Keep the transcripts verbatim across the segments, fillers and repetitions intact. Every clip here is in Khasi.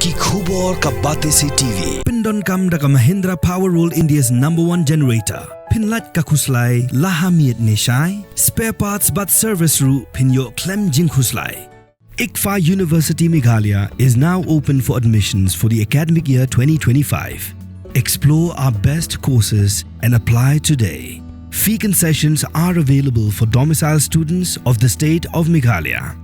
Ki khubor ka Batesi T V. Pyndonkam da ka Mahindra Power World, India's number one generator. Pynlait ka khuslai la ha miet ne shai. Spare parts bad service ruh phin ïoh khlem jingkhuslai. ICFAI University Meghalaya is now open for admissions for the academic year twenty twenty-five. Explore our best courses and apply today. Fee concessions are available for domicile students of the state of Meghalaya.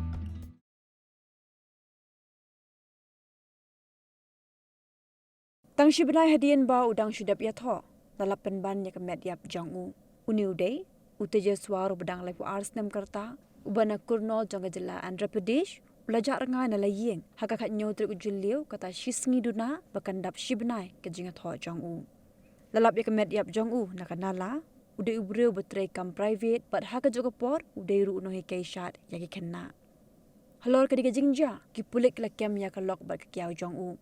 Tang shi bnai hadien ba u dang shu dep ïathoh, la lap pynban ïa ka met ïap jong u. Une u dei u Tejeswar uba dang laiphew ar snem ka rta, uba na Kurnool jong ka jylla Andhra Pradesh, u la jah rngai na la ïing ha ka khathynñiew tarik u Jylliew, kata shi sngi duna ba kan dap shi bnai ka jingïathoh jong u. La lap ïa ka met ïap jong u na ka nala. U dei u briew ba trei kam private bad ha kajuh ka por u dei ruh u nonghikai shad ïa ki khynnah. Halor ka dei ka jingjia, ki pulit ki la kem ïa ka lok bad ka kiaw jong u.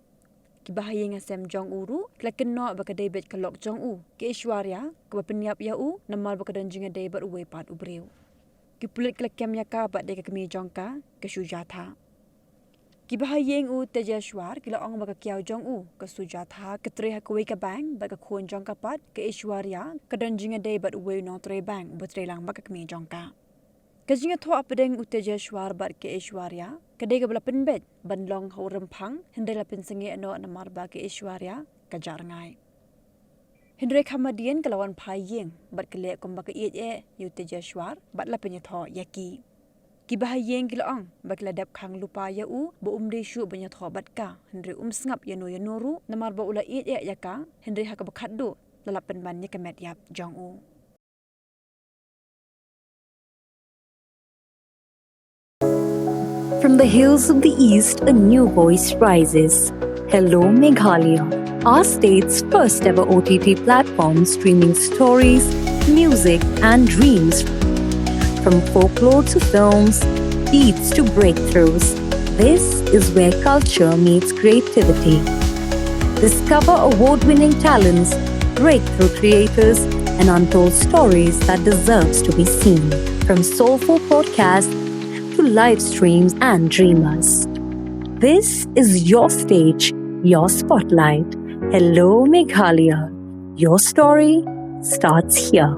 Kiba ha ïing ha sem jong u ruh ki la kynnoh ba ka dei beit ka lok jong u, ka Aishwarya, kaba pynïap ïa u namar ba ka don jingïadei bad uwei pat u briew. Ki pulit ki la kem ïa ka bad dei ka kmie jong ka, ka Sujatha. Kiba ha ïing u Tejeswar ki la ong ba ka kiaw jong u, ka Sujatha, ka trei ha kawei ka bank bad ka khun jong ka pat, ka Aishwarya, ka don jingïadei bad uwei u nongtrei bank uba trei lang bad ka kmie jong ka. Ka jingïathoh hapdeng u Tejeswar bad ka Aishwarya ka dei kaba la pynbeit ban long ha u rymphang, hynrei la pynsangeh noh namar ba ka Aishwarya ka jah rngai. Hynrei kham hadien ka la wan phai ïing bad ka leh kumba ka ïeit eh ïa u Tejeswar bad la pynïathoh ïa ki. Kiba ha ïing ki la ong ba ki la dep khang lypa ïa u ba um dei shuh ban ïathoh bad ka, hynrei um sngap ïano ïano ruh namar ba u la ïeit eh ïa ka, hynrei ha kaba khatduh la lap pynban ïa ka met ïap jong u. From the hills of the East, a new voice rises. Hello, Meghalaya, our state's first ever O T T platform streaming stories, music, and dreams. From folklore to films, beats to breakthroughs, this is where culture meets creativity. Discover award winning talents, breakthrough creators, and untold stories that deserves to be seen. From soulful podcasts to live streams and dreamers, this is your stage, your spotlight. Hello, Meghalaya. Your story starts here.